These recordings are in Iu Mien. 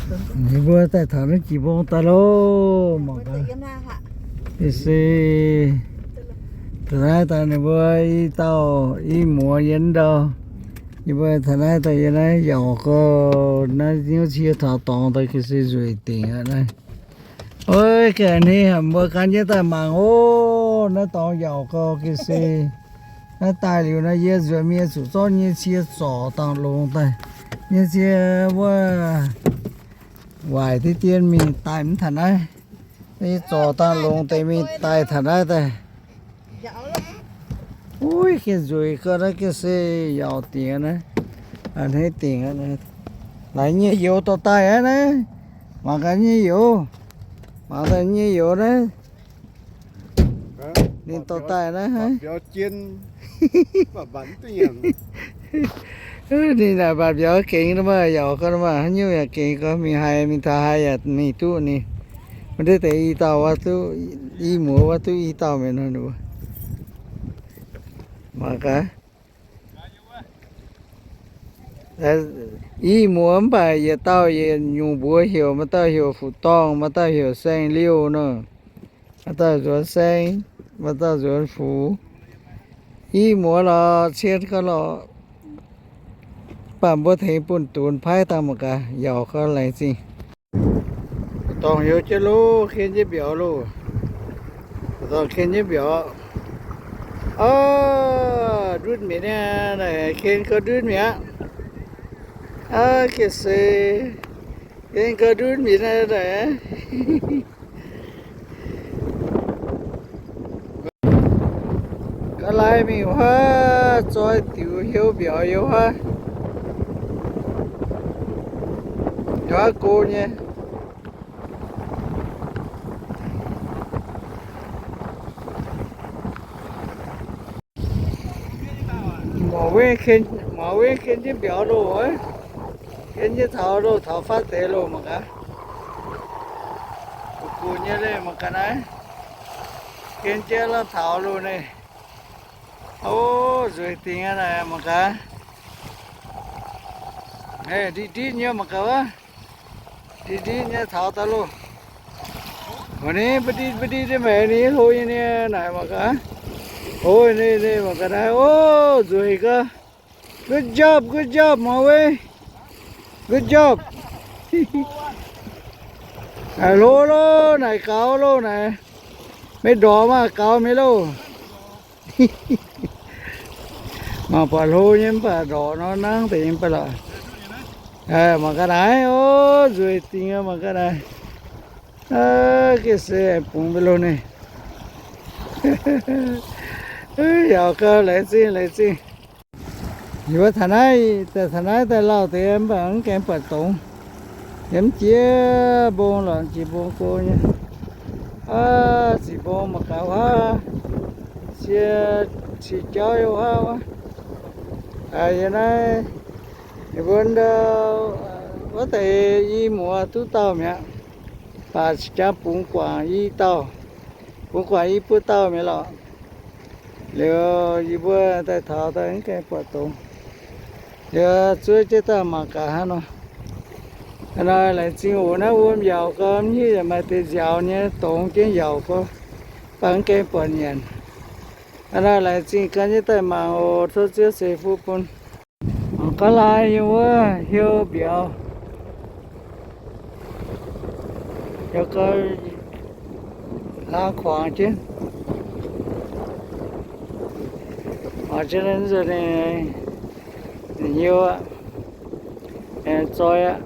Ninh mbuo daaih taux naaiv jiex mbong daaih loh, mangc gaax. Ga'sie, taux naaiv daaih ninh mbuo i dauh i muoz yiem ndau. Yie mbuo taux naaiv daaih yiem naaiv yaac gorx naaiv hnyouv cie taux dorngx daaih ga'sie nzueic dingc aqv naaiv. Oi, ga'hneiv haic mbuo gan jienv daaih mangc oc. Naaiv dorngx yaac gorx ga'sie. Naaiv daaih liuz naaiv yie nzuonx mingh zuqc zorqv nyei cie zorc dangh longx daaih. Nyei cie wuov waaic diqv dien mingh daaih mv taux naaiv. Yie zorc dangh longx deix mingh daaih taux naaiv daaih. Uix, gengh nzueic gau naaiv ga'sie yaac dingc naaiv. A'hneiv dingc aqv. Laaix nyei youz dorh daaih aqv naaiv. Mangc gaax nyei youz. Mangc daaih nyei youz naaiv. Ninh dorh daaih naaiv. Ninh naaic mbatc mbiauz gengx nor maah, yaac gau nor maah, haaix nyungc yaac gengx gau, mingh haaix mingh taux haaix yaac mingh duqv ninh. Mv deix deix i dauh wuov duqv, i muoz wuov duqv i dauh mi'aqv nor. Mangc gaax. I muoz mv baac yietc dauh yietc nyungc mbuox heuc, maaih dauh heuc Fuqc Dorngh, maaih dauh heuc Saeng Liouh nor. Maaih dauh nzuonx Saeng, maaih dauh nzuonx Fuqc. I muoz lorqc, cien gau lorqc. Mv baac mbuo tengx bunh dunx paaiv dangh mangc gaax, yaac gau laengz zingh. Dorngh heuc jienv loh, ken jienv mbiauz loh. Dorngh ken jienv mbiauz. Aa, ndutv mi'aqv naaiv, ken gau ndutv mi'aqv. Aa, ga'sie, ken gau ndutv mi'aqv naaiv. Ga'laaix mingh wuov, zoi diuc heuc mbiauz yiem wuov, yiem wuov go nyei. Muoz-wengv ken, muoz-wengv ken jienv mbiauz loh, ken jienv taux loh, taux faatv deix loh mangc gaax. Gu'guc nyei leih mangc gaax naaiv. Ken jienv lorh taux loh naaiv. O, nzueic dingc aqv naaic mangc gaax. Nditv nditv nyei mangc gaax wuov. Nditv nditv nyei taux daaih loh. Mv ni ba'nditv ba'nditv nyei maengx ni hlo nyei nie naaic mangc gaax. O, ni ni mangc gaax naaiv. O, nzueic gaax. Good job, good job, muoz-wengv. Good job. Naaic hlo loh, naaic gaux loh naaic. Maiv ndorqc maah, gaux mi'aqv loh. Mangc buatc hlo nyei mv baac ndorqc nor nangv deix nyei baac lorqc. Mangc gaax naaiv, o, nzueic dingc aqv, mangc gaax naaiv. Ga'sie bungx mbu'longh naaiv. Yaac gau, laengz zingh, laengz zingh. Yie mbuo taux naaiv, taux naaiv daaih lauh deix mv baac mv gaengh buatc dongz. Yiem jiex mbong lorqc, jiex mbong go nyei. Aa, ziqc mbong mangc gaax wuov, cie, cie jauv yiem wuov. Yiem naaiv, yie mbuo ndau, wuov deix i muoz duqv dauh mi'aqv. Baac jangx bungx guangc i dauh, bungx guangc i buo dauh mi'aqv lorqc. Liuz yie mbuo daaih taux daaih mv gaengh buatc dongz. Liuz zuov jienv daaih mangc gaax hnangv nor. Hnangv nor laengz zingh oc. Naaiv wuom yaauc gau, mv hiuv yaac maaih deix nziaaux nyei dongz jienv yaauc gau, mv baac mv gaengh buatc nyanc. Hnangv nor laengz zingh gan jienv daaih mangc oc. Tov Ziouv ceix fuqv bun. Mangc gaax laaix yiem wuov hiuv mbiauz, hiuv gau hlang kuangx jienv. Mangc jienv nzunc ninh hiuv aqv, ninh zoi aqv.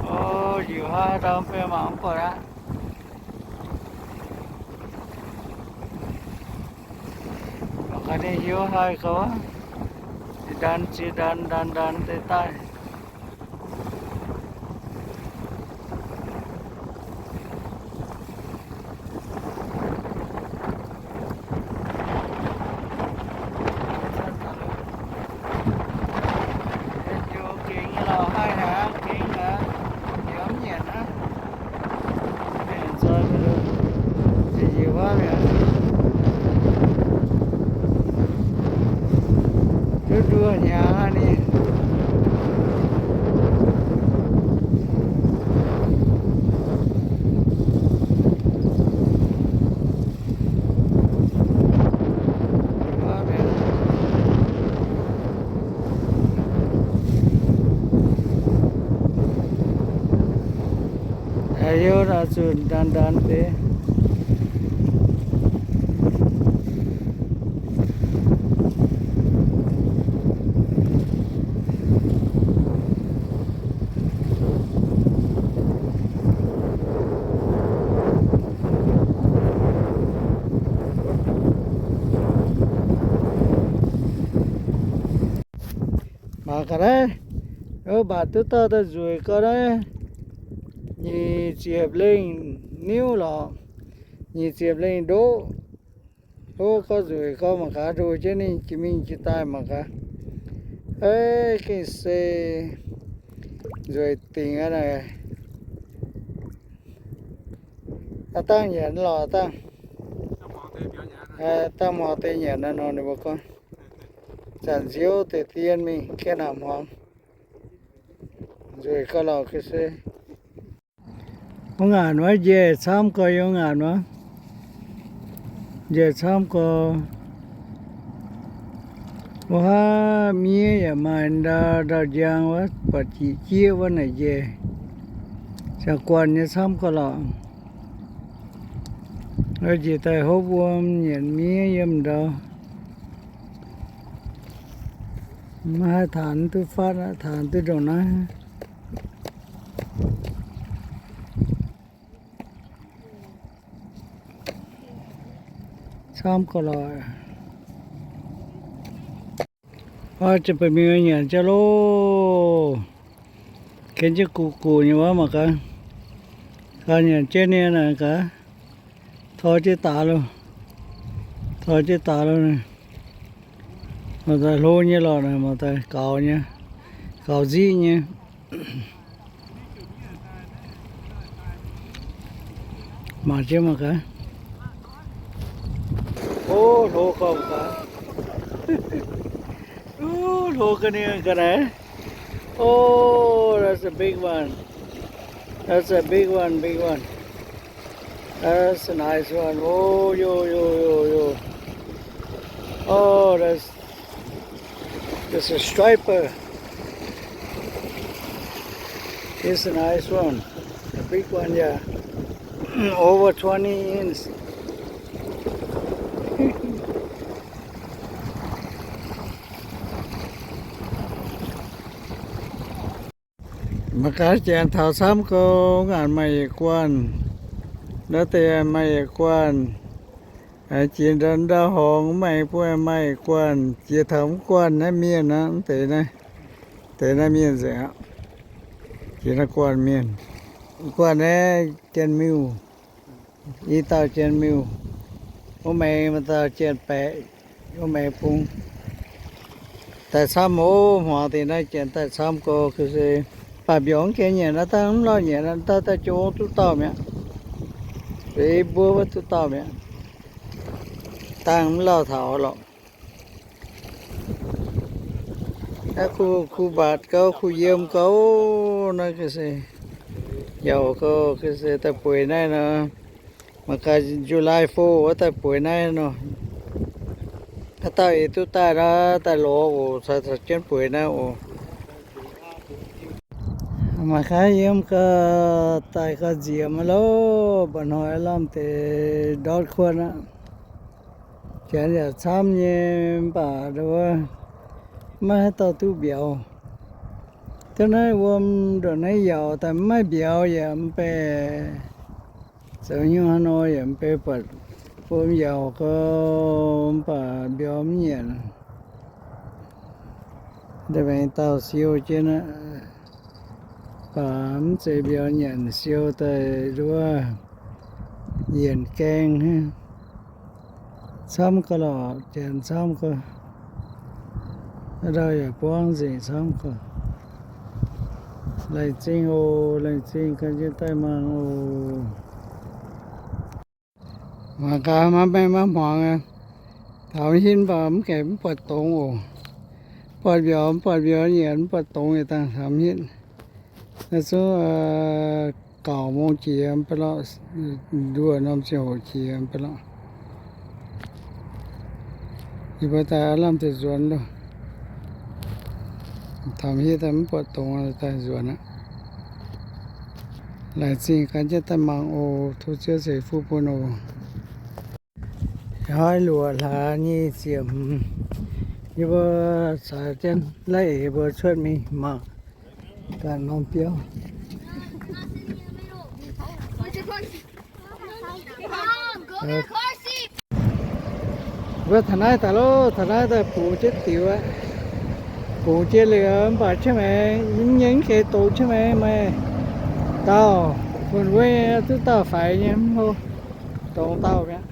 O, njiec huaav ndau mv bei mangc mv buatc aqv. Mangc gaax ninh hiuv haih gau, ziex ndanc ziex ndanc, ndanc ndanc deix daaih. Gengh lorqc, haih haic aqv, gengh aqv, yaac mv nyanc aqv. Nyanc zoi mingh, nyanc yie huaav mi'aqv. Nduov nduov hnyangx ninh. Yie naaiv zunh ndan ndan deix. Mangc gaax naaiv, mbatc duqv dauh daaih nzueic gau naaiv, nyic ziepc lengh niuv lorqc, nyic ziepc lengh ndoqv. Ov, gorngv nzueic gau mangc gaax, ndoh jienv ninh jiex mingh jiex daaih mangc gaax. Eix, gengh se nzueic dingc aqv naaic. Aav dangh nyanc lorqc, aav dangh. Dangh hmuangx deix nyanc nor, ninh mbuo gorngv zanc nziouv deix dien mingh gaengh nangc hmuangx. Nzueic gau lorqc ga'sie. Wuov ngaanc wuov njaih camv gau, yiem wuov ngaanc wuov njaih camv gau. Wuov haav miev yaac maaih ndau, ndau njang wuov, buatc jic jieqv wuov naaic njaih. Ziangh guanh nyei camv gau lorqc. Njiec daaih hopv wuom nyanc miev yiem ndau. Maiv haih taanx duqv fatv aqv, taanx duqv ndongc naaiv. Camv gau lorqc. Ov, ziouc bun mingh nyanc jienv loh. Ken jienv guqc guqc nyei wuov mangc gaax. Gaax nyanc jienv nie naaic gaax. Tor jienv daaix loh. Tor jienv daaix loh. Mangc daaih hlo nyei lorqc naaic, mangc daaih gaux nyei, gaux nziqv nyei. Mangc jienv mangc gaax. Ov, hlo gauh gaax. Ov, hlo ga'niu ga'naaiv. Oh, that's a big one. That's a big one, big one. That's a nice one. Oh, yo, yo, yo, yo. Oh, that's, that's a striper. It's a nice one. A big one, yeah. Over twenty inch. Mangc gaax, janx taux camv gau, ngaanc maaih yietc guanh. Naaiv deix maaih yietc guanh. Jiex ndau ndau horngz maaih bun maaih yietc guanh. Jiex taux mv guanh naaiv mienh aqv, mv deix naaiv, deix naaiv mienh nzengc aqv. Jiex naaiv guanh mienh. Guanh naaiv Janx-Miuh. I dauh Janx-Miuh. Wuov maengx maaih dauh Janx-Baeqc. Wuov maengx bung. Daaih camv oc, hmuangx deix naaiv janx daaih camv gau ga'sie. Baac mbiauz mv gaengh nyanc naaiv, dangh mv lauh nyanc naaiv, daaih daaih jong duqv dauh mi'aqv. Zueiz mbuo wuov duqv dauh mi'aqv. Dangh mv lauh taux lorqc. Naaiv kuh, kuh mbatc gau, kuh yiem gau. Naaiv ga'sie yauc gau, ga'sie daaih bueix naaiv nor. Mangc gaax, July four wuov daaih bueix naaiv nor. Haaix dauh eix duqv daaih nor, daaih lorz oc, caux, caux jienv bueix naaiv oc. Mangc gaax, yiem gau, daaih gau nziemx loh, mba'hnoi lamh deix ndortv kuotv aqv. Janx yaac camv nyei, mv baac wuov maiv haaix dauh duqv mbiauz. Duqv naaiv wuom ndongc naaiv yauc daaih maiv mbiauz yaac mv bei. Zoux hnyouv haaix nor yaac mv bei, buatc wuom yauc gau, mv baac mbiauz mv nyanc. Da'maengx dauh siou jienv aqv, baac mv zeiz mbiauz nyanc, siou daaih nduov yienc gaeng hnangv. Camv gau lorqc, janx camv gau. Haaix dauh yaac buangv nzengc camv gau. Laengz zingh oc, laengz zingh ganh jienv daaih mangc oc. Mangc gaax, maiv maengh maiv hmuangx aqv. Taux hinh mv baac mv gaengh mv buatc dongz oc. Buatc mbiauz, mv buatc mbiauz nyanc, mv buatc dongz yietc dangh hnamv hitv. Naaiv zungv gauh mong jiex mv baac lorqc, nduoh norm ziangh hoc jiex mv baac lorqc. Yie mbuo daaih aav lamh deix nzuonx loh. Hnamv hitv daaih mv buatc dongz daaih nzuonx aqv. Laengz zingh ganh jienv daaih mangc oc. Tov Ziouv ceix fuqv bun oc. Hnoi luoqc hlaax nyic ziepc hmz, yie mbuo caux jienv la'eix mbuo cuotv mingh mangc ganh norm biauv. Mbuo taux naaiv daaih loh, taux naaiv daaih bungx jienv diuc aqv. Bungx jienv liuz mv baac qiemx maengx, nyei mv gengh dongz qiemx maengx, maaih dauh fun-wei duqv dauh faix nyei mv hlo, dongz dauh mi'aqv.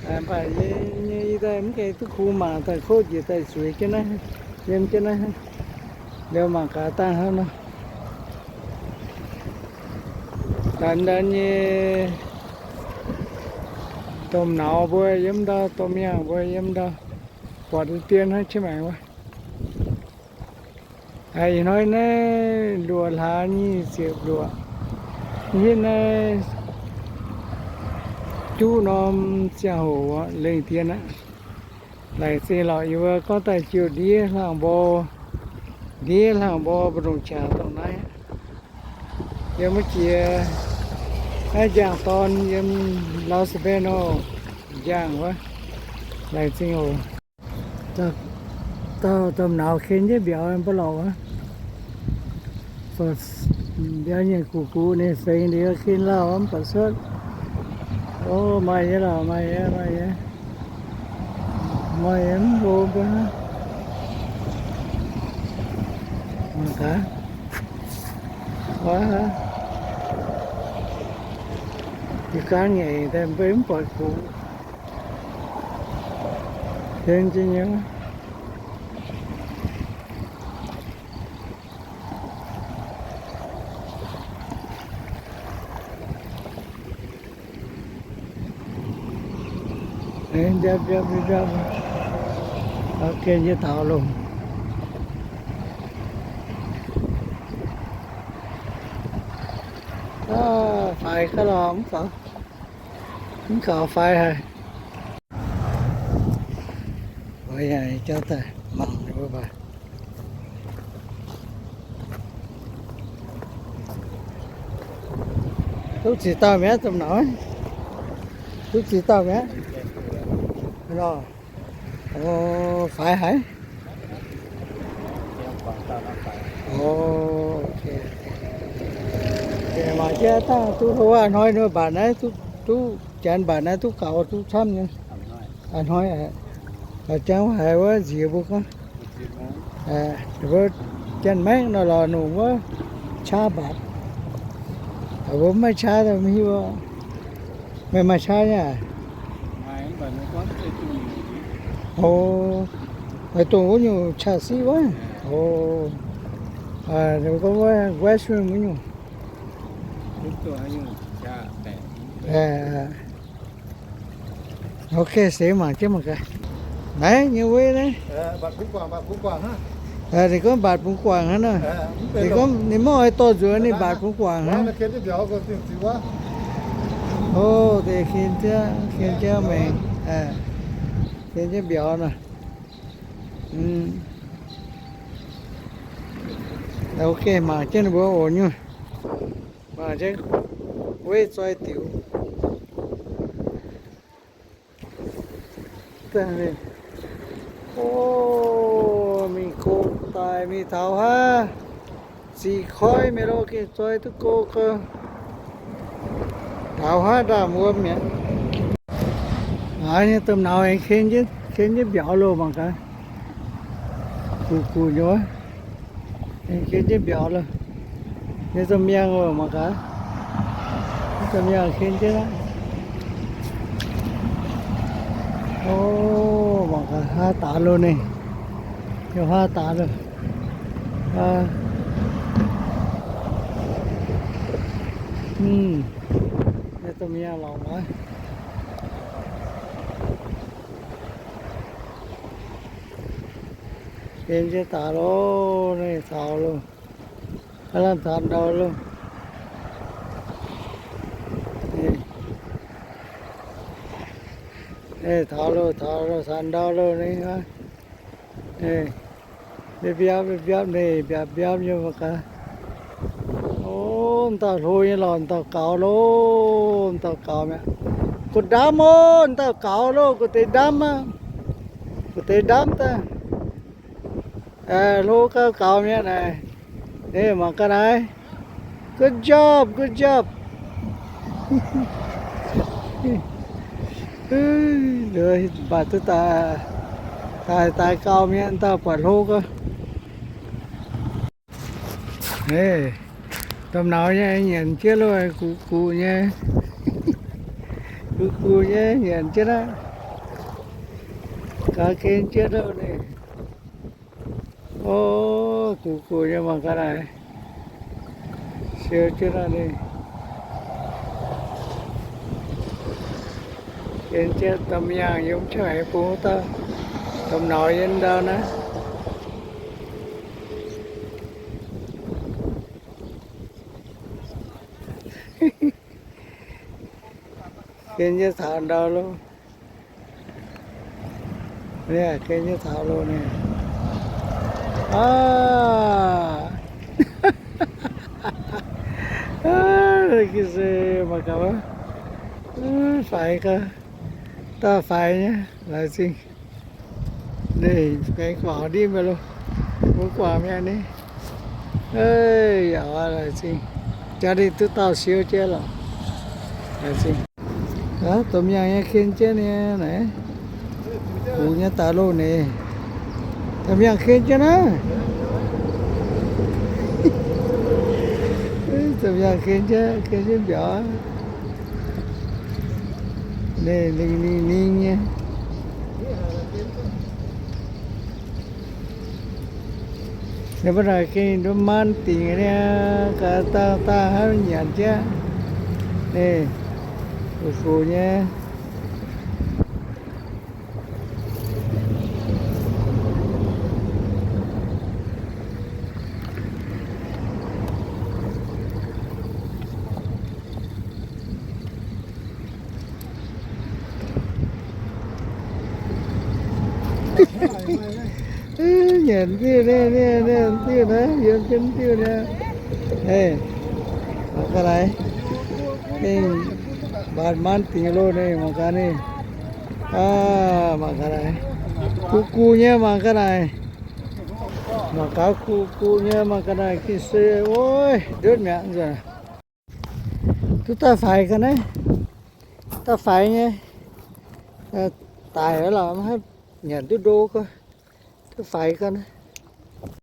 Mv baac yie, yie daaih mv gengh duqv kungx mangc daaih kov njiec daaih zueiz jienv naaiv, yiem jienv naaiv, liuz mangc gaax dangh hnangv nor. Daan daan nyei domh nauz mbuo yiem ndau, domh miangh mbuo yiem ndau, buatc dien hnangv qiemx maengx wuov. Ih hnoi naaiv luoqc hlaax nyic ziepc luoqc. Hitv naaiv juqv norm ziangh hoc lengh dien aqv. Laengz zingh lorqc, yie mbuo gorngv daaih jiu ndiev hlang mbo, ndiev hlang mbo mbu'ndongx qangx dongh naaiv. Yiem wuov jiex naaiv njang-dorn yiem Los Banos njang wuov. Laengz zingh oc. Dauh domh nauz ken jienv mbiauz mv baac lorqc wuov. Mbiauz nyei gux gux ninh sengx liuz ken lauh mv baac cuotv. O, maaih nyei lorqc, maaih nyei, maaih nyei. Maaih nyei mv hlo mbuo hnangv. Mangc gaax. Wuov, yie gaanv ngaengc daaih mbuo mv buatc gux. Ken jienv nyei. Njapv, njapv, njapv. Ken jienv taux loh. Faix gaax lorqc, mv gaux, mv gaux faix haic. Mbuo yaac jauv daaih mangc mbuo baac. Duqv ziqc dauh mi'aqv, domh nauz. Duqv ziqc dauh mi'aqv. Nor, o, faix haic. O, mangc jienv dangh duqv hlo aqv, hnoi nor mbatc naaiv duqv, duqv janx mbatc naaiv duqv gaux duqv camv nyei. A'hnoi, jangx haiz wuov nziex mbuo gorngv, mbuo janx-maengv nor lorz nongc wuov qaqv mbatc. Mbuo mv maaih qaqv mv hiuv. Meih maaih qaqv nyei aqv? O, maaih dongh wuov nyungc qaqv siqv wuov. O, gorngv wuov Western wuov nyungc. Ok, seix mangc jienv mangc gaax. Naaiv nyei weiv naaiv. Ninh gorngv mbatc bungx guangc hnangv nor. Ninh gorngv ninh mv oix dorh nzuonx, ninh mbatc bungx guangc hnangv. O, deix ken jienv, ken jienv maengx, ken jienv mbiauz nor. Ok, mangc jienv ninh mbuo oc nyungc. Mangc jienv weiv zoi diuc. O, mingh go daaih mingh taux haav, ziqc koiv mingh lo gengh zoi duqv go gau. Taux haav ndaamv wuom mi'aqv. Aav, nyei domh nauz aengx ken jienv mbiauz loh mangc gaax. Guqc guqc nyei wuov. Aengx ken jienv mbiauz loh. Nyei domh miangh oc mangc gaax. Nyei domh miangh ken jienv aqv. O, mangc gaax haav daax loh ninh. Yiem haav daax loh. Nyei domh miangh lorqc wuov. Ken jienv daaih loh, ninh taux loh, aav lamh taux ndau loh. Taux loh, taux loh, taux ndau loh ninh. Mbiapv mbiapv, mbiapv mbiapv, ninh mbiapv mbiapv nyei mangc gaax. O, dauh hlo nyei lorqc, dauh gaux loh, dauh gaux mi'aqv. Gu'ndamv o, dauh gaux loh, gu'deix ndamv aqv. Gu'deix ndamv daaih. Hlo gau gaux mi'aqv naaic. Mangc gaax naaiv. Good job, good job. Mv baac duqv daaih, daaih gaux mi'aqv, dauh buatc hlo gau. Domh nauz nyei nyanc jienv loh, guqc guqc nyei. Guqc guqc nyei nyanc jienv aqv. Gaux ken jienv loh ninh. O, guqc guqc nyei mangc gaax naaic. Siou jienv aqv ninh. Ken jienv domh yangh yiem qangx haaix bung wuov dauh, domh nauz yiem ndau naaiv. Ken jienv taux ndau loh. Ken jienv taux loh ninh. Aav, ga'naaiv se mangc gaax, faix gau, dauh faix nyei, laengz zingh. Ninh gaengh guangc ndimv mingh loh, mbuo guangc mi'aqv ni. Yaac laengz zingh, jaax ninh duqv dauh siou jienv lorqc. Laengz zingh. Domh miangh nyei ken jienv nyei naaiv. Guqc nyei daaih loh ninh. Domh miangh ken jienv naaiv. Domh miangh ken jienv, ken jienv mbiauz. Ninh, ninh, ninh nyei. Ninh mbuo naaic gengh nduov maan dingc nyei, gaax dangh dangh hnangv nyanc jienv. Ninh, guqc guqc nyei. Nyanc diuh, diuh naaiv, yiem jienv diuh naaiv. Mangc gaax naaic. Ninh mbaatc maan dingc loh ninh, mangc gaax ninh. Mangc gaax naaic. Guqc guqc nyei mangc gaax naaic. Mangc gaax guqc guqc nyei mangc gaax naaic, ga'naaiv se, ov, ndutv mi'aqv nzunc. Duqv daaih faix ga'naaiv. Daaih faix nyei. Daic lorqc, maiv haih nyanc duqv ndo gau. Duqv faix ga'naaiv.